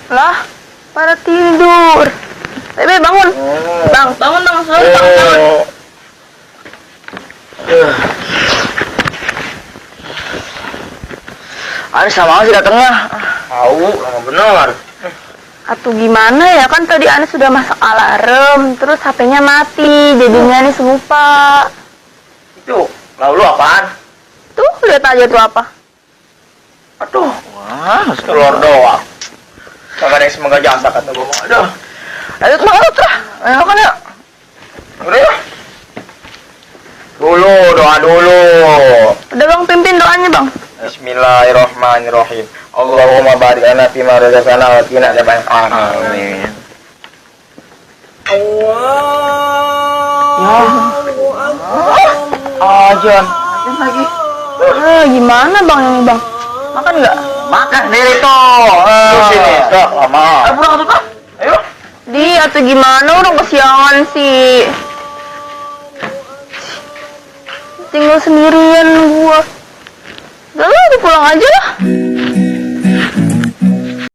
Lah, pada tidur. Bebe bangun. Bang, bangun bang, bangun. Ada sama sih datangnya. Tahu, lama benar. Atuh gimana ya, kan tadi Ane sudah masak alarm, terus HP-nya mati, jadinya Ane lupa. Itu, lalu apaan? Tuh, lihat aja tuh apa. Aduh, wah, telur doang. Kagak ada yang semoga jasa kata gua. Aduh. Ayo semangat lah. Ayo kan ya. Udah ya. Dulu, doa dulu. Udah bang, pimpin doanya bang. Bismillahirrahmanirrahim. Allahumma barik lana fima razaqtana wa qina adzabannar. Amin. Ya. Ajan. Ajan lagi. Gimana bang ini bang? Makan nggak? Makan diri toh. Di sini. Dah, lama. Ayo pulang tuh, Pak. Ayo. Di, atau gimana orang kesiangan sih. Tinggal sendirian gua. Udah lah, pulang aja lah.